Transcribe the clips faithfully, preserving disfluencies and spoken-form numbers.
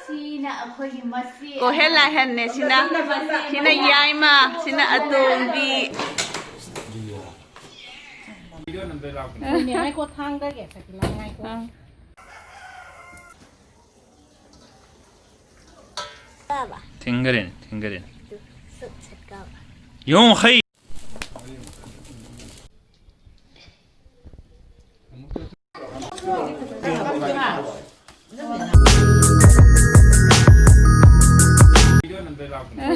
ꯁꯤꯅ ꯑꯩꯈꯣꯏꯒꯤ ꯃꯆꯦ꯫ ꯀꯣꯍꯦꯜ ꯂꯥꯏꯍꯟꯅꯦ ꯁꯤꯅ꯫ ꯁꯤꯅ ꯌꯥꯏꯃ, ꯁꯤꯅ ꯑꯇꯣꯝꯕꯤ꯫ ꯉꯥꯏꯈꯣ, ꯊꯥꯡꯗꯒꯦ, ꯁꯀꯤꯂꯥ, ꯉꯥꯏꯈꯣ꯫ ꯑꯥ꯫ ꯊꯤꯡꯒꯔꯦꯅꯦ, ꯊꯤꯡꯒꯔꯦꯅꯦ꯫ ꯌꯣꯡ ꯍꯩ꯫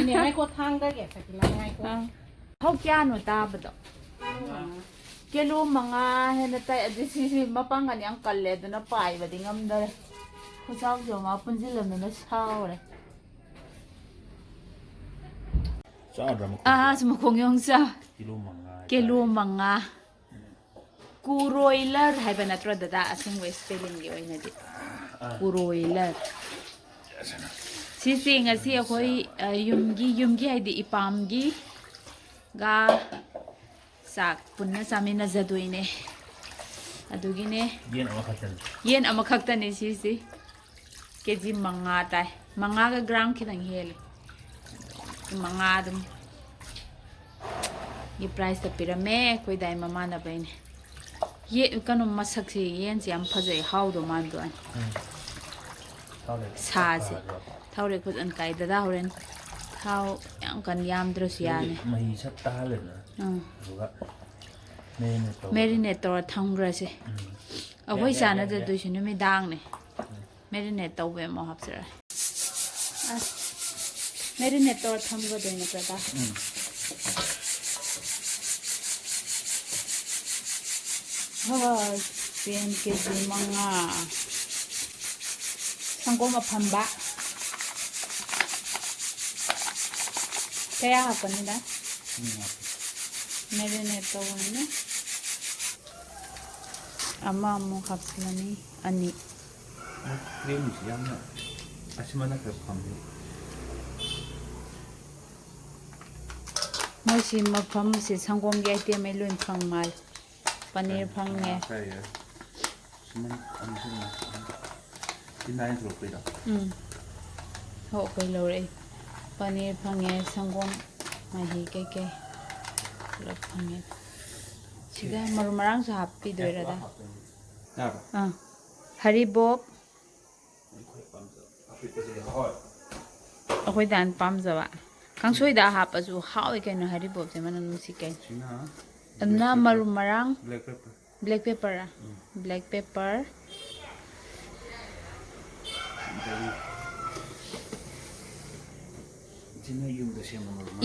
ꯉꯥꯏꯈꯣ, ꯊꯥꯡꯗꯒꯦ, ꯁꯀꯤꯂꯥ, ꯉꯥꯏꯈꯣ꯫ ꯑꯥ꯫ ꯐꯧ ꯀꯌꯥꯅꯣ ꯇꯥꯕꯗꯣ? ꯀꯤꯂꯣ ꯃꯉꯥ ꯍꯦꯟꯅ ꯇꯥꯏ꯫ ꯑꯗꯨ ꯁꯤꯁꯤ ꯃꯄꯥꯡꯒꯜ ꯌꯥꯝ ꯀꯜꯂꯦ, ꯑꯗꯨꯅ ꯄꯥꯏꯕꯗꯤ ꯉꯝꯗꯔꯦ꯫ ꯈꯨꯆꯥꯎꯁꯦ ꯃꯥ ꯄꯨꯟꯁꯤꯜꯂꯃꯤꯅ ꯁꯥꯎꯔꯦ꯫ ꯆꯥꯗ꯭ꯔꯥ ꯃꯈꯣꯡ? ꯑꯥ, ꯑꯁ, ꯃꯈꯣꯡ ꯌꯦꯡꯉꯨ ꯆꯥ꯫ ꯀꯤꯂꯣ ꯃꯉꯥ ꯀꯤꯂꯣ ꯍꯥꯏꯇꯥꯔꯦ꯫ ꯃꯉꯥ꯫ ꯀꯨꯔꯣꯏꯂꯔ ꯍꯥꯏꯕ ꯅꯠꯇ꯭ꯔꯣ, ꯗꯗꯥ? ꯑꯁꯦꯡꯕ spellingꯒꯤ ꯑꯣꯏꯅꯗꯤ꯫ ꯑꯥ꯫ ꯀꯨꯔꯣꯏꯂꯔ꯫ ꯁꯤꯁꯦ ꯉꯁꯤ ꯑꯩꯈꯣꯏ, ꯑ, ꯌꯨꯝꯒꯤ, ꯌꯨꯝꯒꯤ ꯍꯥꯏꯗꯤ ꯏꯄꯥꯝꯒꯤ ꯒ ꯆꯥꯛ ꯄꯨꯟꯅ ꯆꯥꯃꯤꯟꯅꯖꯗꯣꯏꯅꯦ꯫ ꯑꯗꯨꯒꯤꯅꯦ꯫ ꯌꯦꯟ ꯑꯃꯈꯛꯇꯅꯤ꯫ ꯌꯦꯟ ꯑꯃꯈꯛꯇꯅꯦ ꯁꯤꯁꯤ꯫ ꯀꯦ ꯖꯤ ꯃꯉꯥ ꯇꯥꯏ꯫ ꯃꯉꯥꯒ ꯒ꯭ꯔꯥꯝ ꯈꯤꯇꯪ ꯍꯦꯜꯂꯦ꯫ ꯃꯉꯥ ꯑꯗꯨꯝ꯫ ꯒꯤ priceꯇ ꯄꯤꯔꯝꯃꯦ꯫ ꯑꯩꯈꯣꯏ ꯗꯥꯏ ꯃꯃꯥꯟꯅꯕꯩꯅꯦ꯫ ꯌꯦ-, ꯀꯩꯅꯣ, ꯃꯁꯛꯁꯦ, ꯌꯦꯟꯁꯦ ꯌꯥꯝ ꯐꯖꯩ, ꯍꯥꯎꯗꯧ ꯃꯥꯟꯕ ꯋꯥꯅꯤ꯫ ꯎꯝ꯫ ꯊꯥꯎ ꯂꯩ-, ꯁꯥꯁꯦ꯫ ꯊꯥꯎ ꯂꯩ-, ꯊꯥꯎ ꯂꯩ ꯐꯖꯅ ꯀꯥꯏ꯫ ꯗꯗꯥ ꯍꯣꯔꯦꯟ ꯊꯥꯎ ꯌꯥꯝ ꯀꯟꯅ ꯌꯥꯝꯗ꯭ꯔꯁꯨ ꯌꯥꯅꯤ꯫ ꯃꯍꯤ ꯁꯠ ꯇꯥꯍꯜꯂꯦꯗꯅ꯫ ꯎꯝ꯫ ꯑꯗꯨꯒ marinate ꯇꯧꯔꯒ꯫ Marinate ꯇꯧꯔ ꯊꯝꯈ꯭ꯔꯁꯦ꯫ ꯎꯝ꯫ ꯑꯩꯈꯣꯏ ꯌꯥꯏ, ꯌꯥꯏ, ꯌꯥꯏ, ꯌꯥꯏ꯫ ꯆꯥꯟꯅꯗꯗꯣꯏꯁꯨ ꯅꯨꯃꯤꯗꯥꯡꯅꯦ꯫ ꯎꯝ꯫ Marinate ꯇꯧꯕꯩ ꯑꯃꯨꯛ ꯍꯥꯞꯆꯔꯛꯑꯦ꯫ ꯑꯁ, marinate ꯇꯧꯔ ꯊꯝꯒꯗꯣꯏ ꯅꯠꯇ꯭ꯔꯗ? ꯎꯝ꯫ ꯍꯣꯏ, ꯆꯦꯡ ꯀꯦ ꯖꯤ ꯃꯉꯥ꯫ ꯁꯪꯒꯣꯝ ꯑꯐꯝꯕ꯫ ꯀꯌꯥ ꯍꯥꯞꯄꯅꯤꯗ? ꯎꯝ꯫ Marinate ꯇꯧꯕꯅꯤꯅ꯫ ꯑꯃ ꯑꯃꯨꯛ ꯍꯥꯞꯆꯤꯜꯂꯅꯤ꯫ ꯑꯅꯤ꯫ ꯃꯣꯏ creamꯁꯤ ꯌꯥꯝꯅ ꯑꯁꯤꯃꯅ ꯈꯔ ꯐꯪꯉꯤ꯫ ꯃꯣꯏꯁꯤ ꯃꯐꯝꯁꯤ ꯁꯪꯒꯣꯝꯒꯤ itemꯉꯩ ꯂꯣꯏ ꯐꯪ ꯃꯥꯜꯂꯦ꯫ Paneer ꯐꯪꯉꯦ꯫ ꯉꯥ ꯈꯔ ꯌꯥꯎꯔꯦ꯫ ꯁꯤꯃꯟ-, ꯑꯅꯤ ꯁꯨꯅ ꯁꯤ nine ꯊꯣꯛꯂꯛꯄꯩꯗꯣ꯫ ꯎꯝ꯫ ꯑꯩꯈꯣꯏ ꯂꯧꯔꯛꯏ꯫ ꯄꯅꯤꯔ ꯐꯪꯉꯦ, ꯁꯪꯒꯣꯝ, ꯃꯍꯤ ꯀꯩꯀꯩ ꯄꯨꯂꯞ ꯐꯪꯉꯦ꯫ ꯁꯤꯗ ꯃꯔꯨ ꯃꯔꯥꯡꯁꯨ ꯍꯥꯞꯄꯤꯗꯣꯏꯔꯗ? ꯑꯥ, ꯍꯔꯤꯕꯣꯞ꯫ ꯑꯩꯈꯣꯏ ꯗꯥꯟ ꯄꯥꯝꯖꯕ꯫ ꯀꯥꯡꯁꯣꯏꯗ ꯍꯥꯞꯄꯁꯨ ꯍꯥꯎꯋꯤ ꯀꯩꯅꯣ, ꯍꯔꯤꯕꯣꯞꯁꯦ ꯃꯅꯝ ꯅꯨꯡꯁꯤ ꯀꯩꯅꯣ꯫ ꯑꯗꯨꯅ ꯃꯔꯨ ꯃꯔꯥꯡ꯫ Black paper. Black paper.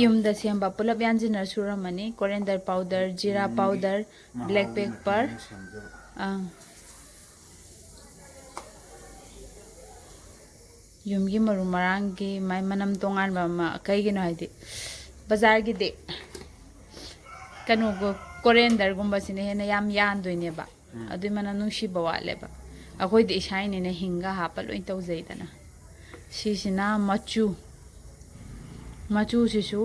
ꯌꯨꯝꯗ ꯁꯦꯝꯕ ꯄꯨꯂꯞ ꯌꯥꯟꯁꯤꯟꯅ ꯁꯨꯔꯝꯃꯅꯤ꯫ ꯀꯣꯔꯦꯟꯗꯔ ꯄꯥꯎꯗꯔ, ꯖꯤꯔꯥ ꯄꯥꯎꯗꯔ, ꯕ꯭ꯂꯦꯛ ꯄꯦꯄꯔ꯫ ꯑꯥ꯫ ꯌꯨꯝꯒꯤ ꯃꯔꯨ ꯃꯔꯥꯡꯒꯤ ꯃꯥꯏ ꯃꯅꯝ ꯇꯣꯉꯥꯟꯕ ꯑꯃ꯫ ꯀꯩꯒꯤꯅꯣ ꯍꯥꯏꯗꯤ, ꯕꯖꯥꯔꯒꯤꯗꯤ ꯀꯩꯅꯣꯒ, ꯀꯣꯔꯦꯟꯗꯔꯒꯨꯝꯕꯁꯤꯅ ꯍꯦꯟꯅ ꯌꯥꯝ ꯌꯥꯟꯗꯣꯏꯅꯦꯕ꯫ ꯎꯝ꯫ ꯑꯗꯨꯏ ꯃꯅꯝ ꯅꯨꯡꯁꯤꯕ ꯋꯥꯠꯂꯦꯕ꯫ ꯑꯩꯈꯣꯏꯗꯤ ꯏꯁꯥ ꯏꯅꯦꯅ ꯍꯤꯡꯒ ꯍꯥꯞꯄ ꯂꯣꯏ ꯇꯧꯖꯩꯗꯅ꯫ ꯁꯤꯁꯤꯅ ꯃꯆꯨ꯫ ꯃꯆꯨꯁꯤꯁꯨ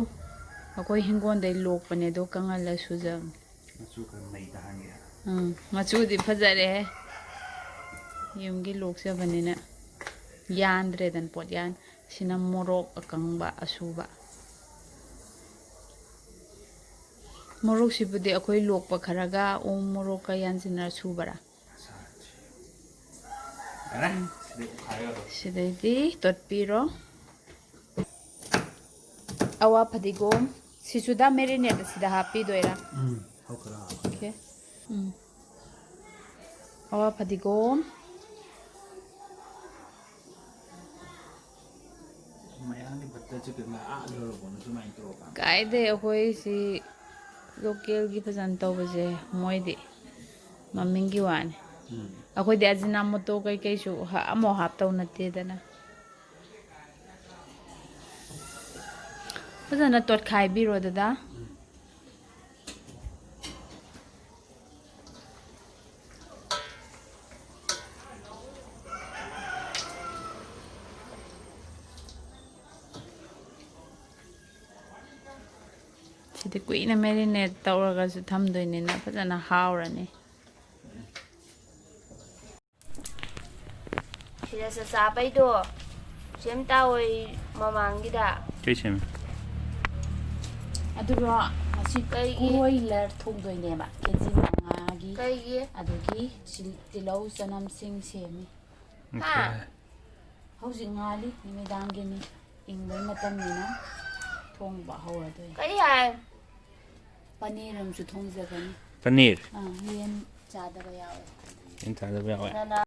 ꯑꯩꯈꯣꯏ ꯍꯤꯡꯒꯣꯜꯗꯩ ꯂꯣꯛꯄꯅꯦ, ꯑꯗꯣ ꯀꯪꯍꯜꯂ ꯁꯨꯖꯕꯅꯦ꯫ ꯃꯆꯨ ꯈꯔ ꯃꯩ ꯇꯥꯍꯟꯒꯦ꯫ ꯎꯝ, ꯃꯆꯨꯗꯤ ꯐꯖꯔꯦꯍꯦ꯫ ꯌꯨꯝꯒꯤ ꯂꯣꯛꯆꯕꯅꯤꯅ ꯌꯥꯟꯗ꯭ꯔꯦꯗꯅ ꯄꯣꯠ ꯌꯥꯟ꯫ ꯁꯤꯅ ꯃꯣꯔꯣꯛ ꯑꯀꯪꯕ ꯑꯁꯨꯕ꯫ ꯃꯣꯔꯣꯛꯁꯤꯕꯨꯗꯤ ꯑꯩꯈꯣꯏ ꯂꯣꯛꯄ ꯈꯔꯒ ꯎ ꯃꯣꯔꯣꯛꯀ ꯌꯥꯟꯁꯤꯟꯅꯔ ꯁꯨꯕꯔꯥ? ꯌꯥꯔꯦ, ꯁꯤꯗꯤ ꯑꯣꯠꯈꯥꯏꯔꯒ ꯑꯗꯨꯝ꯫ ꯁꯤꯗꯩꯗꯤ ꯇꯣꯠꯄꯤꯔꯣ꯫ ꯑꯋꯥ ꯐꯗꯤꯒꯣꯝ꯫ ꯁꯤꯁꯨ ꯗꯥ ꯃꯦꯔꯤꯅꯦꯠ ꯑꯁꯤꯗ ꯍꯥꯞꯄꯤꯗꯣꯏꯔꯥ? ꯎꯝ, ꯊꯥꯎ ꯈꯔ ꯍꯥꯞꯄꯒꯦ꯫ ꯑꯣꯀꯦ꯫ ꯎꯝ꯫ ꯑꯋꯥ ꯐꯗꯤꯒꯣꯝ꯫ ꯃꯌꯥꯡꯒꯤ butter chicken ꯂ ꯑꯥ ꯌꯧꯔꯕꯣ? ꯅꯪ ꯁꯨꯃꯥꯏꯅ ꯇꯧꯔꯀꯥꯟꯗ꯫ ꯀꯥꯏꯗꯩ, ꯑꯩꯈꯣꯏ ꯁꯤ ꯂꯣꯀꯦꯜꯒꯤ ꯐꯖꯅ ꯇꯧꯕꯁꯦ ꯃꯣꯏꯗꯤ ꯃꯃꯤꯡꯒꯤ ꯋꯥꯅꯤ꯫ ꯎꯝ꯫ ꯑꯩꯈꯣꯏꯗꯤ ꯑꯖꯤꯅꯥꯃꯣꯇꯣ ꯀꯩꯀꯩꯁꯨ ꯍꯥ-, ꯑꯃꯐꯥꯎ ꯍꯥꯞꯇꯧ ꯅꯠꯇꯦꯗꯅ꯫ ꯐꯖꯅ ꯇꯣꯠꯈꯥꯏꯕꯤꯔꯣ, ꯗꯗꯥ꯫ ꯎꯝ꯫ ꯁꯤꯗꯤ ꯀꯨꯏꯅ marinate ꯇꯧꯔꯒꯁꯨ ꯊꯝꯗꯣꯏꯅꯤꯅ ꯐꯖꯅ ꯍꯥꯎꯔꯅꯤ꯫ ꯁꯤꯗ ꯆꯥꯛ ꯆꯥꯕꯩꯗꯣ, ꯁꯦꯝ ꯇꯥꯑꯣꯏ ꯃꯃꯥꯡꯒꯤꯗ꯫ ꯀꯩ ꯁꯦꯝꯃꯤ? ꯑꯗꯨꯒ ꯉꯁꯤ ꯀꯩꯒꯤ? ꯀ꯭ꯔꯣꯏꯂꯔ ꯊꯣꯡꯗꯣꯏꯅꯦꯕ, ꯀꯦ ꯖꯤ ꯃꯉꯥꯒꯤ꯫ ꯀꯩꯒꯤ? ꯑꯗꯨꯒꯤ ꯁꯤꯜ-, ꯇꯤꯜꯍꯧ ꯆꯅꯝꯁꯤꯡ ꯁꯦꯝꯃꯤ꯫ ꯍꯥ? ꯍꯧꯖꯤꯛ ꯉꯥꯜꯂꯤ, ꯅꯨꯃꯤꯗꯥꯡꯒꯤꯅꯤ, ꯏꯪꯕꯩ ꯃꯇꯝꯅꯤꯅ ꯊꯣꯡꯕ ꯍꯧꯔꯗꯣꯏꯅꯤ꯫ ꯀꯔꯤ ꯍꯥꯏ? ꯄꯅꯤꯔ ꯑꯃꯁꯨ ꯊꯣꯡꯖꯒꯅꯤ꯫ ꯄꯅꯤꯔ? ꯑꯥ, ꯌꯦꯟ ꯆꯥꯗꯕ ꯌꯥꯎꯋꯦ꯫ ꯌꯦꯟ ꯆꯥꯗꯕ ꯌꯥꯎꯋꯦ꯫ ꯅꯅꯥ-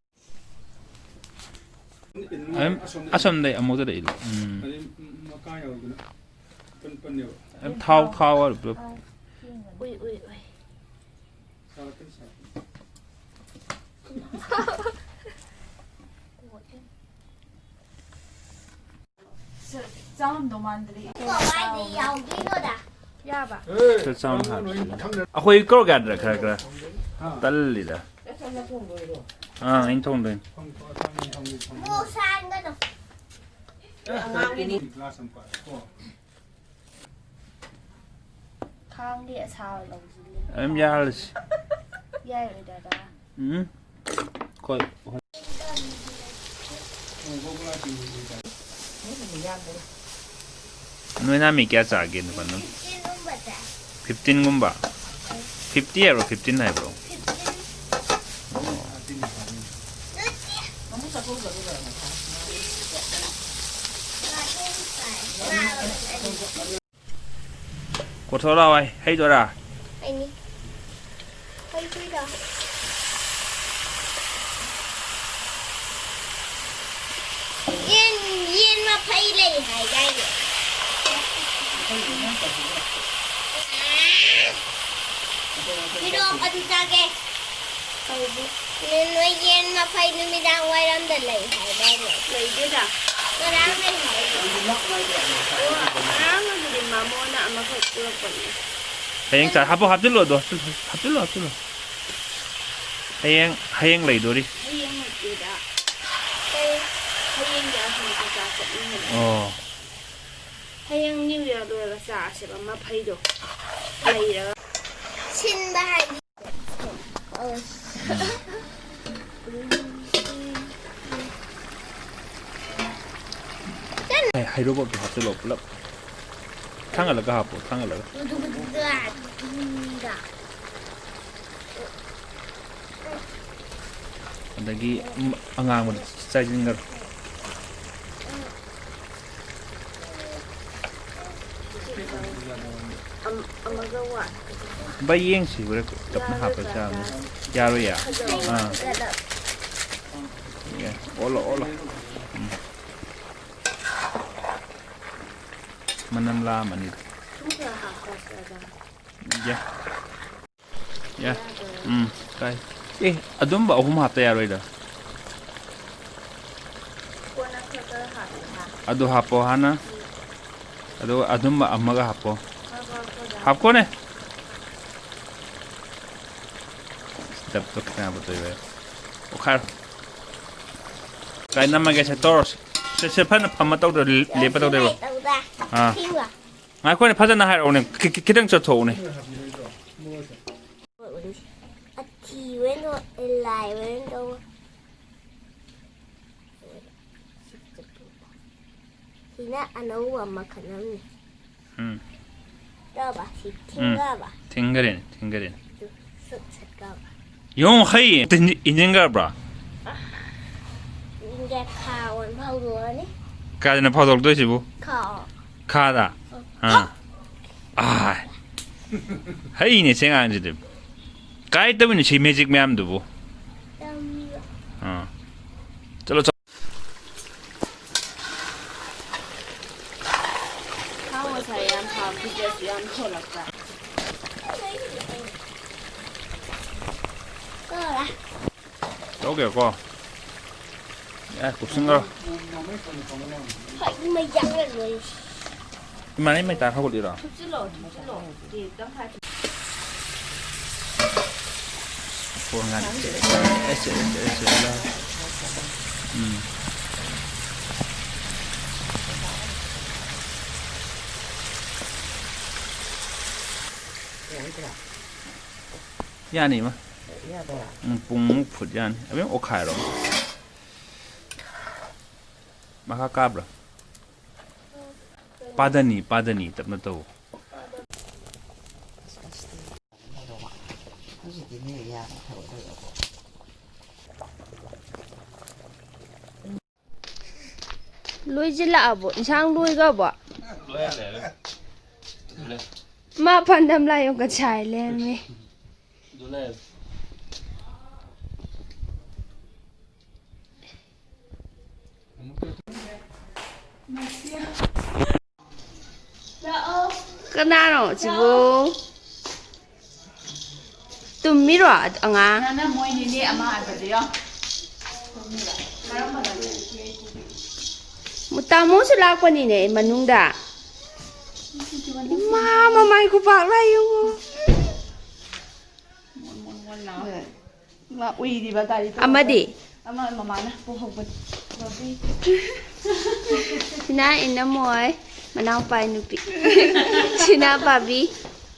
ꯑꯗꯨꯝ ꯑꯁꯣꯝꯗꯩ ꯑꯃꯨꯛꯇꯗ ꯏꯜꯂꯨ꯫ ꯎꯝ꯫ ꯑꯗꯩ ꯃꯀꯥ ꯌꯥꯎꯗꯅ ꯄꯟ ꯄꯟꯅꯦꯕ꯫ ꯑꯗꯨꯝ ꯊꯥꯎ, ꯊꯥꯎ ꯑꯣꯏꯔ ꯄꯨꯂꯞ꯫ ꯎꯏ, ꯎꯏ, ꯎꯏ꯫ ꯁꯥꯔꯛꯀꯅꯤ, ꯁꯥꯔꯛꯀꯅꯤ꯫ ꯆꯥꯔꯝꯗꯧ ꯃꯥꯟꯗ꯭ꯔꯤ꯫ ꯀꯃꯥꯏꯗꯤ ꯌꯥꯎꯗꯣꯏꯅꯣꯗ? ꯌꯥꯕ꯫ ꯈꯔ ꯆꯥꯎꯅ ꯍꯥꯞꯁꯤ꯫ ꯑꯩꯈꯣꯏ ꯀꯧꯔꯛ ꯌꯥꯗ꯭ꯔꯥ ꯈꯔ ꯈꯔ? ꯇꯜꯂꯤꯗ꯫ ꯑꯥ, ꯑꯩꯅ ꯊꯣꯡꯗꯣꯏꯅꯤ꯫ ꯃꯣꯔꯣꯛ ꯁꯥꯍꯟꯒꯅꯨ꯫ ꯑꯉꯥꯡꯒꯤꯅꯤ꯫ ꯈꯥꯡꯗꯤ ꯑꯁꯥꯕ ꯂꯧꯁꯤꯜꯂꯤ꯫ ꯑꯗꯨꯝ ꯌꯥꯍꯜꯂꯁꯤ꯫ ꯌꯥꯏꯔꯣꯏ ꯗꯥꯗꯥ꯫ ꯎꯝ꯫ ꯍꯣꯏ, ꯍꯣꯏ꯫ ꯅꯣꯏꯅ ꯃꯤ ꯀꯌꯥ ꯆꯥꯒꯦ, ꯅꯨꯄꯥ ꯅꯪ? ꯐꯤꯐꯇꯤꯟꯒꯨꯝꯕ ꯆꯥꯏ꯫ ꯐꯤꯐꯇꯤꯟꯒꯨꯝꯕ? ꯐꯤꯐꯇꯤ ꯍꯥꯏꯕ꯭ꯔꯣ, ꯐꯤꯐꯇꯤꯟ ꯍꯥꯏꯕ꯭ꯔꯣ? ꯐꯤꯐꯇꯤꯟ꯫ ꯑꯣ꯫ ꯅꯠꯇꯦ꯫ ꯀꯣꯊꯣꯔꯛꯑꯣ, ꯍꯩꯗꯣꯔꯥ? ꯍꯩꯅꯤ꯫ ꯍꯩꯗꯣꯏꯔꯥ? ꯌꯦꯟ, ꯌꯦꯟ ꯃꯐꯩ ꯂꯩ ꯍꯥꯏꯗꯥꯏꯅꯦ? ꯄꯤꯔꯛꯑꯣ, ꯑꯗꯨ ꯆꯥꯒꯦ꯫ ꯀꯩꯒꯤ? ꯅꯣꯏ ꯌꯦꯟ ꯃꯐꯩ ꯅꯨꯃꯤꯗꯥꯡ ꯋꯥꯏꯔꯝꯗ ꯂꯩ ꯍꯥꯏꯗꯥꯏꯅꯦ? ꯂꯩꯗꯦꯗ꯫ ꯉꯔꯥꯡ ꯂꯩ ꯍꯥꯏꯗꯨꯗꯤ꯫ ꯑꯣ, ꯉꯔꯥꯡ ꯑꯗꯨꯗꯤ ꯃꯃꯣꯅ ꯑꯃꯈꯛ ꯄꯨꯔꯛꯄꯅꯦ꯫ ꯍꯌꯦꯡ ꯆꯥ-, ꯍꯥꯞꯄꯨ, ꯍꯥꯞꯆꯤꯜꯂꯣ ꯑꯗꯣ, ꯍꯥꯞꯆꯤꯜꯂꯣ, ꯍꯥꯞꯆꯤꯜꯂꯣ, ꯍꯥꯞꯆꯤꯜꯂꯣ꯫ ꯍꯌꯦꯡ, ꯍꯌꯦꯡ ꯂꯩꯗꯣꯔꯤ꯫ ꯍꯌꯦꯡ ꯅꯠꯇꯦꯗ꯫ ꯀꯩ? ꯍꯌꯦꯡꯗꯤ ꯑꯁꯣꯝ ꯆꯥ ꯆꯠꯂꯨꯅꯦꯕ꯫ ꯑꯣ꯫ ꯍꯌꯦꯡ New Year ꯂꯣꯏꯔꯒ ꯆꯥꯁꯦꯕ ꯃꯐꯩꯗꯣ ꯂꯩꯔꯒ꯫ ꯁꯤꯟꯕ ꯍꯥꯏꯗꯤ꯫ ꯑ꯫ ꯎꯝ꯫ ꯍꯩꯔꯣꯕꯣꯠꯇꯣ ꯍꯥꯞꯆꯤꯜꯂꯣ ꯄꯨꯂꯞ꯫ ꯊꯥꯡꯒꯠꯂꯒ ꯍꯥꯞꯄꯣ, ꯊꯥꯡꯒꯠꯂꯒ꯫ ꯑꯗꯒꯤ ꯑꯉꯥꯡꯕꯗꯣ ꯆꯥꯏꯁꯤꯟꯈ꯭ꯔꯣ꯫ ꯚꯥꯏ, ꯌꯦꯡꯁꯤ ꯍꯣꯔꯦꯟ ꯇꯞꯅ ꯍꯥꯞꯄ ꯆꯥꯕꯅꯤ꯫ ꯌꯥꯔꯣꯏꯌꯦ꯫ ꯑꯥ꯫ ꯑꯦ, ꯑꯣꯜꯂꯣ, ꯑꯣꯜꯂꯣ꯫ ꯎꯝ꯫ ꯃꯅꯝ ꯂꯥꯛꯑꯝꯃꯅꯤ꯫ ꯌꯥ꯫ ꯌꯥ꯫ ꯎꯝ, ꯀꯥꯏ꯫ ꯑꯦ, ꯑꯗꯨꯝꯕ ꯑꯍꯨꯝ ꯍꯥꯞꯇ ꯌꯥꯔꯣꯏꯗ꯫ ꯑꯗꯨ ꯍꯥꯞꯄꯣ ꯍꯥꯟꯅ꯫ ꯑꯗꯨꯒ ꯑꯗꯨꯝꯕ ꯑꯃꯒ ꯍꯥꯞꯄꯣ꯫ ꯍꯥꯞꯈꯣꯅꯦ꯫ ꯗꯞꯇꯣ ꯈꯤꯇꯪ ꯍꯥꯞꯄ ꯇꯣꯏꯕ꯫ ꯑꯣꯈꯥꯏꯔꯣ꯫ ꯀꯥꯏ ꯅꯝꯃꯒꯦ? ꯁꯦ ꯇꯧꯔꯣ꯫ ꯁꯦ, ꯁꯦ, ꯐꯖꯅ ꯐꯝꯃ ꯇꯧꯗ꯭ꯔꯣ, ꯂꯦꯞꯄ ꯇꯧꯗꯣꯏꯕ? ꯑꯥ꯫ ꯉꯥꯏꯈꯣꯅꯦ, ꯐꯖꯅ ꯍꯥꯏꯔꯛꯑꯣꯅꯦ꯫ ꯈꯤ-, ꯈꯤ-, ꯈꯤꯇꯪ ꯆꯠꯊꯣꯛꯎꯅꯦ꯫ ꯑꯊꯤꯕ ꯑꯣꯏꯅ ꯇꯧ-, ꯂꯥꯏꯕ ꯑꯣꯏꯅ ꯇꯧ꯫ ꯁꯤꯅ ꯑꯅꯧꯕ ꯃꯈꯜ ꯑꯃꯅꯤ꯫ ꯎꯝ꯫ ꯇꯧꯔꯕ? ꯁꯤ ꯎꯝ꯫ ꯊꯤꯡꯈ꯭ꯔꯕ? ꯊꯤꯡꯈꯔꯦꯅꯦ, ꯊꯤꯡꯈꯔꯦꯅꯦ꯫ ꯑꯗꯨ ꯁꯨꯠ ꯁꯠ ꯀꯥꯕ꯫ ꯌꯦꯡꯉꯨ, ꯍꯩ, ꯏꯟ-, ꯏꯟꯖꯤꯟꯈ꯭ꯔꯕ꯭ꯔꯥ? ꯏꯟꯖꯤꯟ ꯈꯥ ꯑꯣꯟ ꯐꯥꯎꯗꯣꯛꯑꯅꯤ꯫ ꯀꯥꯏꯗꯅ ꯐꯥꯎꯗꯣꯛꯇꯣꯏꯁꯤꯕꯨ? ꯈꯥ꯫ ꯈꯥꯗ? ꯑꯥ꯫ ꯑꯥ꯫ ꯍꯩꯅꯦ ꯁꯤ ꯑꯉꯥꯡꯁꯤꯗꯤ꯫ ꯀꯥꯏ ꯇꯧꯔꯤꯅꯣ ꯁꯤ ꯃꯦꯖꯤꯛ ꯃꯌꯥꯝꯗꯨꯕꯨ? ꯇꯝꯃꯤꯕ꯫ ꯑꯥ꯫ ꯆꯠꯂꯣ, ꯆꯠꯂꯣ꯫ ꯊꯥꯎ ꯉꯁꯥꯏ ꯌꯥꯝ ꯍꯥꯞꯈꯤꯗ꯭ꯔꯁꯨ ꯌꯥꯝ ꯊꯣꯛꯂꯛꯄ꯫ ꯇꯧꯔꯦ꯫ ꯇꯧꯒꯦꯀꯣ꯫ ꯌꯥꯔꯦ, ꯀꯨꯞꯁꯤꯟꯈ꯭ꯔꯣ꯫ ꯍꯣꯏ, ꯃꯩ ꯌꯥꯛꯅ ꯂꯣꯏꯔꯦ꯫ ꯏꯃꯥꯅ ꯃꯩ ꯇꯥ ꯍꯧꯒꯠꯂꯤꯔꯣ? ꯊꯨꯞꯆꯤꯜꯂꯣ, ꯊꯨꯞꯆꯤꯜꯂꯣ꯫ ꯇꯦ, ꯇꯪꯈꯥꯏ ꯊꯨꯞ-꯫ ꯐꯣꯟ ꯉꯥꯟ-, ꯑꯩꯁꯦ, ꯑꯩꯁꯦ, ꯑꯩꯁꯦ, ꯑꯩꯁꯦ, ꯎꯝ꯫ ꯌꯥꯅꯤ, ꯏꯃꯥ꯫ ꯌꯥꯕ꯭ꯔꯥ? ꯎꯝ, ꯄꯨꯡꯃꯨꯛ ꯐꯨꯠ ꯌꯥꯅꯤ꯫ ꯑꯕꯦꯝ, ꯑꯣꯠꯈꯥꯏꯔꯣ꯫ ꯃꯈꯥ ꯀꯥꯕ꯭ꯔꯥ? ꯄꯥꯗꯅꯤ, ꯄꯥꯗꯅꯤ, ꯇꯞꯅ ꯇꯧ꯫ ꯂꯣꯏꯁꯤꯜꯂꯛꯑꯕꯣ? ꯏꯟꯁꯥꯡ ꯂꯣꯏꯈ꯭ꯔꯕꯣ? ꯃꯥ ꯐꯟꯗꯝ ꯂꯥꯏ ꯑꯃꯨꯛꯀ ꯁꯥꯏ ꯂꯩꯔꯝꯃꯦ꯫ ꯀꯅꯥꯅꯣ ꯁꯤꯕꯨ? ꯇꯨꯝꯃꯤꯔꯣ ꯑꯉꯥꯡ? ꯅꯪꯅ ꯃꯣꯏ ꯅꯤꯅꯦ ꯑꯃ ꯍꯥꯏꯕꯗꯨ ꯌꯣ꯫ ꯇꯥꯃꯣꯁꯨ ꯂꯥꯛꯄꯅꯤꯅꯦ ꯃꯅꯨꯡꯗ꯫ ꯏꯃꯥ, ꯃꯃꯥꯏ ꯈꯨꯄꯥꯛ ꯂꯥꯏ ꯌꯦꯡꯉꯨ꯫ ꯃꯥ ꯎꯏꯔꯤꯕ ꯒꯥꯔꯤ ꯇꯣꯡꯉꯒ꯫ ꯑꯃꯗꯤ? ꯑꯃ ꯃꯃꯥꯅ ꯄꯨꯍꯧꯕꯅꯤ꯫ ꯁꯤꯅ ꯏꯅꯝꯃꯣꯏ ꯃꯅꯥꯎꯄꯥꯏ ꯅꯨꯄꯤ꯫ ꯁꯤꯅ ꯕꯥꯕꯤ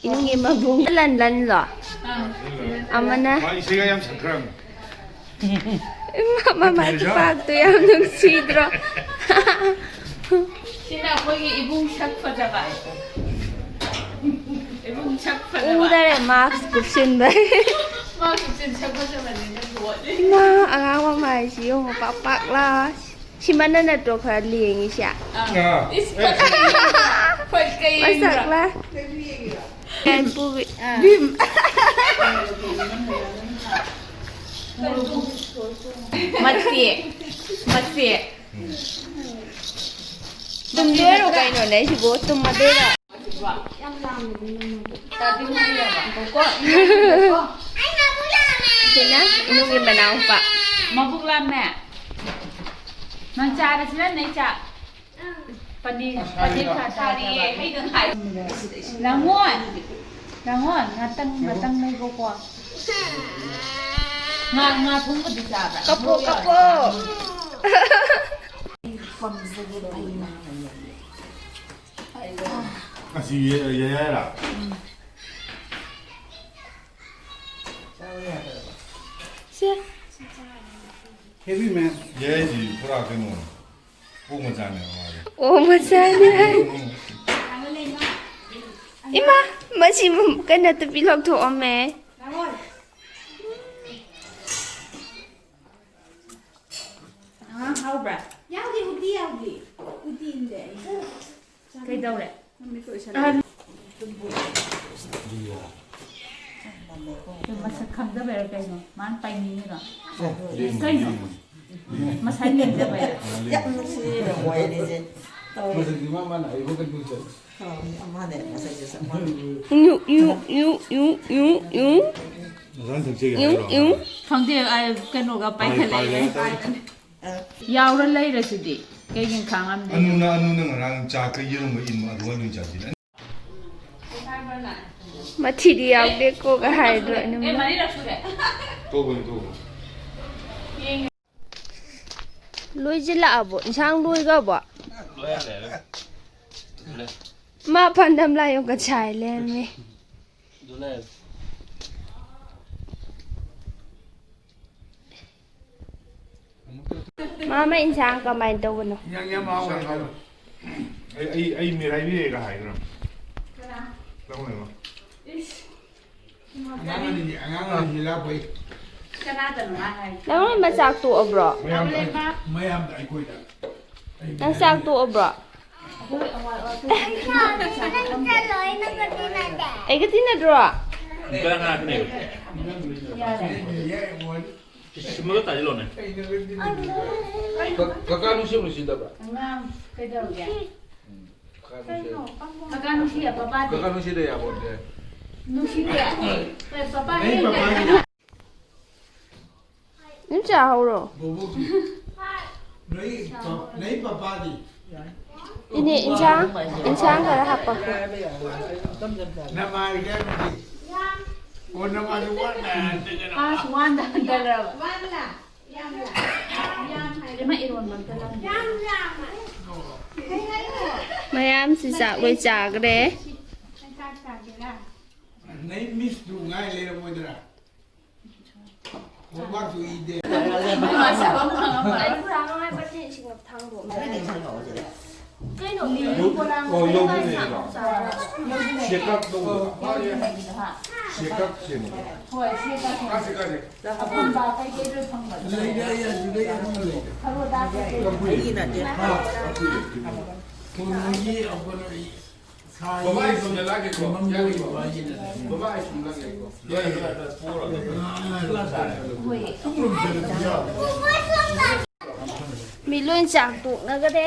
ꯏꯅꯨꯡꯒꯤ ꯃꯕꯨꯡ꯫ ꯂꯟꯗꯟꯂꯣ? ꯑꯃꯅ ꯃꯥ ꯏꯁꯩꯒ ꯌꯥꯝ ꯁꯛꯈ꯭ꯔꯕꯅꯤ꯫ ꯏꯃꯥ, ꯃꯃꯥꯏ ꯈꯨꯄꯥꯛꯇꯨ ꯌꯥꯝ ꯅꯨꯡꯁꯤꯗ꯭ꯔꯣ? ꯁꯤꯅ ꯑꯩꯈꯣꯏꯒꯤ ꯏꯕꯨꯡ ꯁꯛ ꯐꯖꯕ꯫ ꯏꯕꯨꯡ ꯁꯛ ꯐꯖꯕ꯫ ꯎꯗꯔꯦ, ꯃꯥꯛꯁ ꯀꯨꯞꯁꯤꯟꯕꯩ꯫ ꯃꯥ ꯀꯨꯞꯁꯤꯟ ꯁꯛ ꯐꯖꯕꯅꯤꯅ ꯂꯣꯠꯂꯤ꯫ ꯏꯃꯥ, ꯑꯉꯥꯡ ꯃꯃꯥꯏꯁꯤ ꯌꯦꯡꯉꯨ, ꯄꯥꯛ ꯄꯥꯛ ꯂꯥꯎ꯫ ꯁꯤꯃꯅ ꯅꯠꯇ꯭ꯔꯣ ꯈꯔ ꯂꯦꯡꯉꯤꯁꯦ? ꯑꯥ꯫ ꯏꯁ, ꯐꯖꯩ꯫ ꯐꯖꯩ꯫ ꯃꯁꯛ ꯂꯥ꯫ ꯀꯩ ꯄꯨꯕꯤ꯫ ꯚꯤꯝ꯫ ꯃꯁꯤ꯫ ꯃꯁꯤ꯫ ꯇꯨꯝꯗꯣꯏꯔꯣ ꯀꯩꯅꯣꯅꯦ ꯑꯩꯁꯤꯕꯨ? ꯇꯨꯝꯃꯗꯣꯏꯔꯣ? ꯁꯤꯅ ꯏꯅꯨꯡꯒꯤ ꯃꯅꯥꯎꯄꯥ꯫ ꯃꯕꯨꯛ ꯂꯥꯝꯃꯦ꯫ ꯅꯪ ꯆꯥꯔꯁꯤꯅ ꯅꯩ ꯆꯥ꯫ ꯄꯅꯤꯔ, ꯄꯅꯤꯔ ꯈꯔ ꯆꯥꯔꯤꯌꯦ, ꯍꯩꯗꯪ ꯍꯥꯏ꯫ ꯂꯥꯡꯉꯣꯟ, ꯂꯥꯡꯉꯣꯟ, ꯉꯥꯇꯪ, ꯉꯥꯇꯪ ꯂꯩꯒꯣꯀꯣ꯫ ꯉꯥ, ꯉꯥ ꯊꯣꯡꯕꯗꯤ ꯆꯥꯕ꯭ꯔꯥ? ꯀꯞꯄꯣ, ꯀꯞꯄꯣ꯫ ꯑꯁꯤ ꯌꯦ-, ꯌꯦ ꯍꯥꯏꯔ? ꯁꯦ꯫ ꯍꯦꯕꯤ ꯃꯦꯟ꯫ ꯌꯦ ꯍꯥꯏꯁꯤ ꯄꯨꯔꯥ ꯀꯩꯅꯣꯅꯤ꯫ ꯑꯣꯛ ꯃꯆꯥꯅꯦꯕ ꯃꯥꯁꯦ꯫ ꯑꯣ, ꯃꯆꯥꯅꯤ ꯍꯥꯏ꯫ ꯏꯃꯥ, ꯃꯁꯤ ꯀꯩꯅꯣ ꯇꯨꯄꯤ ꯂꯧꯊꯣꯛꯑꯝꯃꯦ꯫ ꯑꯉꯥꯡ ꯍꯥꯎꯕ꯭ꯔꯥ? ꯌꯥꯎꯗꯦ, ꯎꯇꯤ ꯌꯥꯎꯗꯦ꯫ ꯎꯇꯤ ꯏꯟꯗꯦ ꯑꯩ꯫ ꯀꯩꯗꯧꯔꯦ? ꯃꯃꯤꯠꯇꯣ ꯎꯏꯁꯜꯂꯦ꯫ ꯃꯁꯛ ꯈꯪꯗꯕꯩꯔꯥ ꯀꯩꯅꯣ? ꯃꯥꯅ ꯄꯥꯏꯅꯤꯡꯉꯤꯔꯣ? ꯀꯩꯅꯣ? ꯃꯁꯥꯏ ꯂꯦꯡꯗꯕꯩꯔꯥ? ꯌꯥꯝ ꯅꯨꯡꯁꯤꯌꯦ, ꯃꯣꯏꯅꯤꯁꯦ꯫ ꯃꯁꯛꯇꯤ ꯃꯥ ꯃꯥꯅ ꯑꯩꯕꯨ ꯀꯟꯐ꯭ꯌꯨꯁ ꯆꯠꯂꯦ꯫ ꯑ, ꯑꯃꯅꯦ, ꯃꯁꯛꯁꯦ ꯆꯞ ꯃꯥꯟꯅꯩ꯫ ꯏꯎ, ꯏꯎ, ꯏꯎ, ꯏꯎ, ꯏꯎ, ꯏꯎ꯫ ꯅꯆꯥꯅ ꯊꯛꯆꯒꯦ ꯏꯎ, ꯍꯥꯏꯔꯣ? ꯏꯎ꯫ ꯈꯪꯗꯦ, ꯑ, ꯀꯩꯅꯣꯒ ꯄꯥꯏ-, ꯄꯥꯏꯈꯠꯂꯛꯑꯦ꯫ ꯄꯥꯏꯈꯠꯂꯛꯑꯦ꯫ ꯑ꯫ ꯌꯥꯎꯔ ꯂꯩꯔꯁꯤꯗꯤ ꯀꯩꯒꯤꯅꯣ ꯈꯥꯡꯉꯝꯗꯦ? ꯑꯅꯨꯅ, ꯑꯅꯨꯅ ꯉꯔꯥꯡ ꯆꯥꯛꯀ ꯌꯦꯔꯨꯝꯒ ꯏꯟꯕ ꯑꯗꯨꯒ ꯑꯅꯨ ꯆꯥꯁꯤꯜꯂꯦ꯫ ꯃꯊꯤꯗꯤ ꯌꯥꯎꯗꯦꯀꯣꯒ ꯍꯥꯏꯗꯣ ꯑꯅꯨꯅ꯫ ꯇꯧꯕꯅꯤ, ꯇꯧꯕꯅꯤ꯫ ꯂꯣꯏꯁꯤꯜꯂꯛꯑꯕꯣ? ꯏꯟꯁꯥꯡ ꯂꯣꯏꯈ꯭ꯔꯕꯣ? ꯂꯣꯏꯔꯦ, ꯂꯣꯏꯔꯦ꯫ ꯂꯣꯏꯔꯦ꯫ ꯃꯥ ꯐꯟꯗꯝ ꯂꯥꯏꯌꯣꯛꯀ ꯁꯥꯏ ꯂꯩꯔꯝꯃꯦ꯫ ꯑꯗꯨ ꯂꯩꯔꯦ꯫ ꯃꯥꯃ ꯏꯟꯁꯥꯡ ꯀꯃꯥꯏꯅ ꯇꯧꯕꯅꯣ? ꯏꯟꯁꯥꯡ ꯌꯥꯝ ꯍꯥꯎꯋꯦ꯫ ꯑꯩ, ꯑꯩ, ꯑꯩ ꯃꯤꯔꯥꯏꯕꯤꯔꯦꯒ ꯍꯥꯏꯗ꯭ꯔꯣ? ꯀꯅꯥ? ꯂꯧꯅꯦꯕ꯫ ꯏꯁ꯫ ꯑꯉꯥꯡ ꯑꯅꯤꯅꯤ, ꯑꯉꯥꯡ ꯑꯅꯤꯁꯤ ꯂꯥꯛꯄꯩ꯫ ꯀꯅꯥꯗꯅꯣ ꯃꯥ ꯍꯥꯏ? ꯅꯪ ꯂꯣꯏꯅꯃꯛ ꯆꯥꯛ ꯇꯣꯛꯑꯕ꯭ꯔꯣ? ꯃꯌꯥꯝꯗ, ꯃꯌꯥꯝꯗ ꯑꯩꯈꯣꯏꯗ꯫ ꯅꯪ ꯆꯥꯛ ꯇꯣꯛꯑꯕ꯭ꯔꯣ? ꯑꯩꯒ ꯇꯤꯟꯅꯗ꯭ꯔꯣ? ꯀꯅꯥ ꯀꯅꯥ ꯇꯤꯟꯅꯩꯕ? ꯌꯥꯔꯦ꯫ ꯁꯤꯃꯒ ꯇꯥꯁꯤꯜꯂꯣꯅꯦ꯫ ꯀ-, ꯀꯀꯥ ꯅꯨꯡꯁꯤ ꯅꯨꯡꯁꯤꯗꯕ꯭ꯔꯥ? ꯑꯉꯥꯡ ꯀꯩꯗꯧꯔꯒꯦ? ꯎꯝ, ꯀꯀꯥ ꯅꯨꯡꯁꯤ꯫ ꯀꯀꯥ ꯅꯨꯡꯁꯤꯌꯦ, ꯄꯄꯥꯗꯤ? ꯀꯀꯥ ꯅꯨꯡꯁꯤꯗ ꯌꯥꯄꯣꯟꯇꯦ꯫ ꯅꯨꯡꯁꯤꯗꯦ? ꯍꯣꯏ, ꯄꯄꯥ ꯅꯣꯏ ꯍꯦꯟꯅ ꯄꯄꯥꯗꯤ? ꯑꯗꯨꯝ ꯆꯥꯍꯧꯔꯣ꯫ ꯕꯣꯕꯣꯛꯇꯤ? ꯅꯣꯏ ꯄ-, ꯅꯣꯏ ꯄꯄꯥꯗꯤ? ꯏꯅꯦ, ꯏꯟꯁꯥꯡ, ꯏꯟꯁꯥꯡ ꯈꯔ ꯍꯥꯞꯄꯛꯀꯦ꯫ ꯅꯃꯥꯏ ꯀꯌꯥꯝꯗꯤ? ꯑꯣ, ꯅꯃꯥꯏꯗꯨ ꯋꯥꯠꯅ ꯍꯟꯗꯒꯅ꯫ ꯑꯁ, ꯋꯥꯟꯗ ꯍꯟꯗꯈ꯭ꯔꯕ? ꯏꯃꯥ, ꯏꯔꯣꯟꯕ ꯑꯝꯇ ꯂꯧꯒꯦ꯫ ꯃꯌꯥꯝꯁꯤ ꯆꯥꯛ ꯂꯣꯏ ꯆꯥꯈ꯭ꯔꯦ꯫ ꯅꯩ ꯃꯤꯁꯇꯨ ꯉꯥꯏ ꯂꯩꯔꯝꯃꯣꯏꯗ꯭ꯔꯥ? ꯍꯣꯝꯋꯥꯛꯁꯨ ꯏꯗꯦ꯫ ꯑꯩ ꯄꯨꯔꯥ ꯅꯨꯡꯉꯥꯏꯕ ꯇꯦꯟꯁꯤꯡ ꯊꯥꯡꯗꯣꯛꯑꯝꯕ꯫ ꯀꯩꯅꯣ? ꯌꯧ-, ꯑꯣ, ꯌꯧꯗ꯭ꯔꯤꯉꯩꯗ꯫ ꯆꯦꯀꯞ ꯇꯧꯕ꯫ ꯌꯧꯗ꯭ꯔꯤꯉꯩꯒꯤꯗꯣ, ꯍꯥ? ꯆꯦꯀꯞ ꯁꯦꯝꯕ꯫ ꯍꯣꯏ, ꯆꯦꯀꯞ ꯁꯦꯝꯕ꯫ ꯀꯥꯁꯦ, ꯀꯥꯁꯦ꯫ ꯑꯐꯝꯕ ꯀꯩꯀꯩ ꯂꯣꯏ ꯐꯪꯕꯅꯦ꯫ ꯂꯩꯔꯦ, ꯑꯩ ꯑꯗꯨꯗꯩ ꯑꯃ ꯂꯩꯔꯦ꯫ ꯈꯔꯣꯗꯥ ꯀꯩꯀꯩ꯫ ꯑꯩꯒꯤ ꯅꯠꯇꯦ꯫ ꯍꯥ? ꯀꯩꯅꯣꯒꯤ, ꯑꯩꯈꯣꯏꯅ ꯕꯕꯥ, ꯑꯩ ꯁꯣꯝꯗ ꯂꯥꯛꯀꯦꯀꯣ꯫ ꯌꯥꯅꯤꯀꯣ? ꯕꯕꯥ, ꯑꯩ ꯁꯣꯝꯗ ꯂꯥꯛꯀꯦꯀꯣ꯫ ꯌꯥꯏ, ꯌꯥꯏ, ꯌꯥꯏ꯫ ꯍꯣꯏ꯫ ꯃꯤ ꯂꯣꯏ ꯆꯥꯛ ꯇꯣꯛꯅꯒꯔꯦ꯫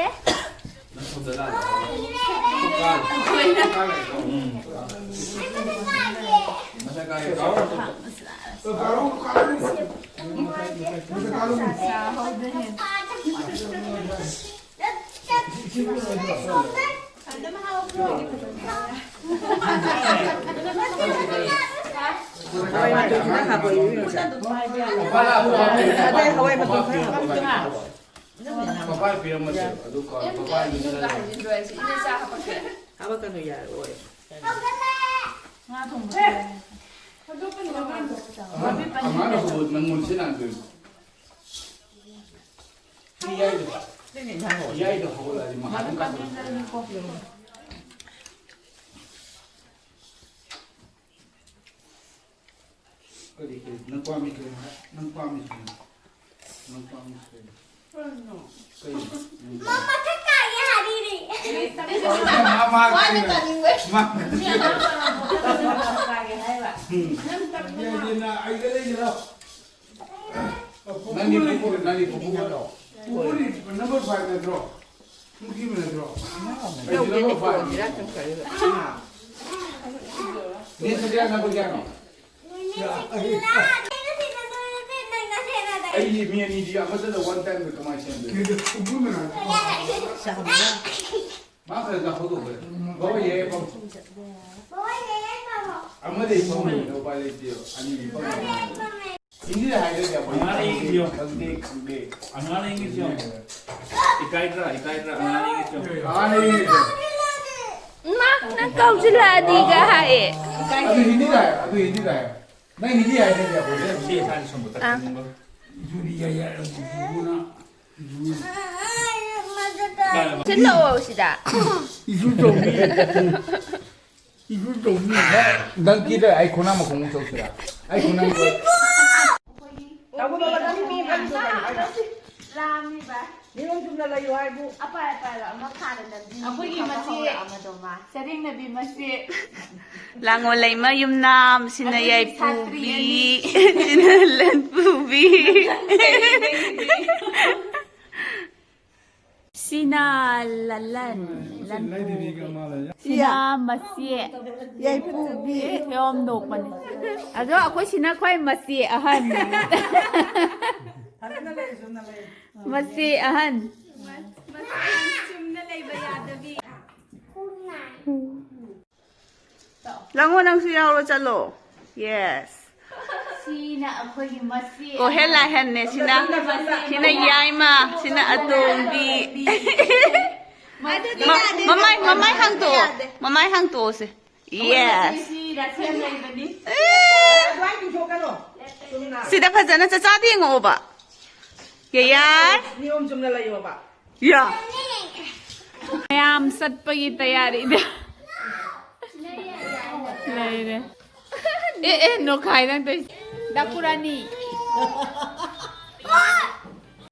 ꯍꯋꯥꯏ ꯃꯇꯣꯟ ꯈꯔ ꯍꯥꯞꯄꯣ, ꯏꯕꯦꯝꯃ꯫ ꯑꯗꯩ ꯍꯋꯥꯏ ꯃꯇꯣꯟ ꯈꯔ ꯍꯥꯞꯄꯣ꯫ ꯄꯄꯥꯏ ꯄꯤꯔꯝꯃꯁꯦ꯫ ꯑꯗꯨ ꯀꯥꯎ-, ꯑꯦ, ꯄꯄꯥꯏ ꯑꯩ ꯁꯤꯗ ꯍꯥꯏꯖꯤꯟꯗ꯭ꯔꯣ ꯍꯥꯏꯁꯦ? ꯏꯅꯦ ꯆꯥ ꯍꯥꯞꯄꯛꯀꯦ꯫ ꯍꯥꯞꯄꯛꯀꯅꯨ, ꯌꯥꯔꯦ, ꯑꯣꯏ꯫ ꯉꯥ ꯊꯣꯡꯕ꯫ ꯑꯉꯥꯡ-, ꯑꯉꯥꯡꯅ ꯍꯧꯕ ꯅꯪꯉꯣꯟꯗ ꯁꯤ ꯂꯥꯡꯗꯣꯏꯅꯤ꯫ ꯁꯤ ꯌꯥꯏꯗꯣ꯫ ꯁꯤ ꯌꯥꯏꯗꯣ ꯍꯧꯒꯠꯂꯛꯑꯗꯤ ꯃꯈꯥ ꯑꯗꯨꯝ ꯀꯥꯈꯠꯂꯛꯑꯣ꯫ ꯀꯔꯤ, ꯀꯔꯤ? ꯅꯪ ꯄꯥꯝꯃꯤ ꯀꯔꯤ? ꯅꯪ ꯄꯥꯝꯃꯤ ꯀꯔꯤ? ꯅꯪ ꯄꯥꯝꯃꯤ ꯀꯔꯤ? ꯀꯔꯤ? ꯃꯥ ꯃꯊꯛ ꯀꯥꯒꯦ ꯍꯥꯏꯔꯤꯅꯦ꯫ ꯃꯥ, ꯃꯥ, ꯃꯥꯅ ꯀꯔꯤ? ꯇꯥꯅꯤꯡꯕ꯫ ꯃꯥ꯫ ꯃꯤ ꯑꯉꯥꯡ ꯃꯆꯥ ꯃꯊꯛ ꯀꯥꯒꯦ ꯍꯥꯏꯕ꯫ ꯎꯝ꯫ ꯅꯪ ꯇꯞꯅ ꯌꯥꯏꯗꯅ, ꯑꯩꯒ ꯂꯩꯒꯦꯔꯣ? ꯅꯪꯒꯤ ꯄꯨꯄꯨ, ꯅꯪꯒꯤ ꯄꯨꯄꯨ꯫ ꯄꯨꯄꯨꯗꯤ number five ꯅꯠꯇ꯭ꯔꯣ? ꯅꯨꯄꯤ ꯑꯃ ꯅꯠꯇ꯭ꯔꯣ? ꯂꯧꯒꯦꯅꯦ, ꯅꯪꯒꯤ number five꯫ ꯀꯣꯟꯁꯤꯔꯥ ꯈꯪ ꯈꯜꯂꯒ꯫ ꯍꯥ? ꯅꯦ ꯁꯟꯗ꯭ꯌꯥ number ꯀꯌꯥꯅꯣ? ꯑꯩꯒꯤ ꯃꯤ ꯑꯅꯤꯗꯤ ꯑꯃꯠꯇꯗ one time ꯗ ꯀꯃꯥꯏꯅ ꯁꯦꯝꯗꯣꯏꯅꯣ? ꯄꯨꯄꯨ ꯃꯅꯥꯛꯇ꯫ ꯃꯥ ꯈꯔ ꯆꯥꯊꯣꯛꯇꯧꯕ꯫ ꯕꯕꯥ ꯌꯥꯏ ꯄꯥꯎ꯫ ꯑꯃꯗꯤ ꯄꯥꯎ ꯎꯄꯥꯏ ꯂꯩꯇꯦꯕ꯫ ꯑꯅꯤꯗꯤ ꯄꯥꯎ꯫ ꯍꯤꯟꯗꯤꯗ ꯍꯥꯏꯗ꯭ꯔꯗꯤ ꯑꯩꯈꯣꯏ ꯑꯉꯥꯡ ꯌꯦꯡꯉꯤꯁꯤ ꯌꯦꯡꯉꯨ꯫ ꯈꯪꯗꯦ, ꯈꯪꯗꯦ꯫ ꯑꯉꯥꯡ ꯌꯦꯡꯉꯤꯁꯤ ꯌꯦꯡꯉꯨ꯫ ꯏꯀꯥꯏꯗ꯭ꯔꯥ, ꯏꯀꯥꯏꯗ꯭ꯔꯥ, ꯑꯉꯥꯡ ꯌꯦꯡꯉꯤꯁꯤ ꯌꯦꯡꯉꯨ꯫ ꯑꯉꯥꯡ ꯌꯦꯡꯉꯤꯁꯤ ꯌꯦꯡꯉꯨ꯫ ꯃꯥ ꯅꯪ ꯀꯧꯁꯤꯜꯂꯛꯑꯗꯤꯒ ꯍꯥꯏꯌꯦ꯫ ꯑꯗꯨ ꯍꯤꯟꯗꯤꯗ ꯍꯥꯏ, ꯑꯗꯨ ꯍꯤꯟꯗꯤꯗ ꯍꯥꯏ꯫ ꯅꯪ ꯍꯤꯟꯗꯤ ꯍꯥꯏꯗ꯭ꯔꯗꯤ ꯑꯩꯈꯣꯏ ꯁꯤ ꯏꯁꯥꯒꯤ ꯁꯣꯝꯗ ꯑꯥ꯫ ꯇꯛꯈꯤꯅꯤꯡꯕ꯫ ꯖꯨꯔꯤ ꯌꯥꯏ ꯌꯥꯏ, ꯖꯨꯔꯤꯅ, ꯖꯨꯔꯤ꯫ ꯊꯤꯜꯂꯛꯑꯣ ꯁꯤꯗ꯫ ꯏꯁꯨ ꯆꯧꯃꯤ꯫ ꯏꯁꯨ ꯆꯧꯃꯤ꯫ ꯅꯪ ꯀꯤꯗ ꯑꯩ ꯈꯣꯡꯅꯥꯡ ꯃꯈꯣꯡ ꯆꯧꯁꯤꯔꯥ? ꯑꯩ ꯈꯣꯡꯅꯥꯡ ꯇꯥꯃꯣ ꯕꯕꯥ ꯅꯪ ꯃꯤ ꯑꯃ ꯂꯥꯝꯃꯤꯕ꯫ ꯅꯤꯌꯣꯝ ꯆꯨꯝꯅ ꯂꯩꯌꯨ ꯍꯥꯏꯕꯨ꯫ ꯑꯄꯥꯏ ꯑꯄꯥꯏꯕ ꯑꯃ ꯐꯥꯅ ꯅꯝꯕꯤ꯫ ꯑꯩꯈꯣꯏꯒꯤ ꯃꯆꯦ꯫ ꯑꯃꯗꯣ ꯃꯥ꯫ ꯆꯔꯦꯡꯅꯕꯤ ꯃꯆꯦ꯫ ꯂꯥꯡꯉꯣꯜ ꯂꯩꯃ ꯌꯨꯝꯅꯥꯝ, ꯁꯤꯅ ꯑꯗꯨꯗꯤ ꯌꯥꯏꯄꯨꯕꯤ, ꯁꯥꯇ꯭ꯔꯤ ꯑꯅꯤ꯫ ꯁꯤꯅ ꯂꯟꯄꯨꯕꯤ꯫ ꯁꯤꯅ ꯂꯂꯟ, ꯂꯟꯄꯨꯕꯤ꯫ ꯁꯤꯅ ꯃꯆꯦ꯫ ꯌꯥꯏꯄꯨꯕꯤ꯫ ꯌꯥꯝ ꯅꯣꯛꯄꯅꯤ꯫ ꯑꯗꯣ ꯑꯩꯈꯣꯏ ꯁꯤꯅ ꯈ꯭ꯋꯥꯏ ꯃꯆꯦ ꯑꯍꯟ꯫ ꯐꯖꯅ ꯂꯩ, ꯆꯨꯝꯅ ꯂꯩ꯫ ꯃꯆꯦ ꯑꯍꯟ꯫ ꯃꯆꯦ ꯑꯍꯟ ꯆꯨꯝꯅ ꯂꯩꯕ ꯌꯥꯗꯕꯤ꯫ ꯂꯥꯡꯉꯣ, ꯅꯪꯁꯨ ꯌꯥꯎꯔꯣ, ꯆꯠꯂꯣ꯫ Yes꯫ ꯁꯤꯅ ꯑꯩꯈꯣꯏꯒꯤ ꯃꯆꯦ꯫ ꯑꯣ, ꯍꯦꯟ ꯂꯥꯏ ꯍꯦꯟꯅꯦ ꯁꯤꯅ꯫ ꯁꯤꯅ ꯌꯥꯏꯃ, ꯁꯤꯅ ꯑꯇꯣꯝꯕꯤ꯫ ꯑꯗꯨꯗꯤ ꯃ-, ꯌꯥꯗꯦ꯫ ꯃꯃꯥꯏ, ꯃꯃꯥꯏ ꯍꯥꯡꯇꯣꯛꯑꯣ꯫ ꯌꯥꯗꯦ꯫ ꯃꯃꯥꯏ ꯍꯥꯡꯇꯣꯛꯑꯣꯁꯦ꯫ Yes꯫ ꯁꯤ ꯔꯥꯁꯦꯜ ꯂꯩꯕꯅꯤ꯫ ꯑꯦ꯫ ꯑꯗꯨꯃꯥꯏꯅ ꯆꯤꯡꯊꯣꯛꯀꯅꯣ꯫ ꯆꯨꯝꯅ꯫ ꯁꯤꯗ ꯐꯖꯅ ꯆꯥꯆꯥꯗ ꯌꯦꯡꯉꯛꯑꯣꯕ꯫ ꯌꯥꯌꯥꯏ꯫ ꯅꯤꯌꯣꯝ ꯆꯨꯝꯅ ꯂꯩꯌꯣꯕ꯫ ꯌꯥ꯫ ꯃꯌꯥꯝ ꯆꯠꯄꯒꯤ ꯇꯌꯥꯔꯤꯗ ꯂꯩꯔꯦ꯫ ꯑꯦ, ꯑꯦ, ꯅꯣꯈꯥꯏ ꯅꯪ ꯇꯧꯏꯁꯦ꯫ ꯗꯥꯀꯨꯔꯥꯅꯤ꯫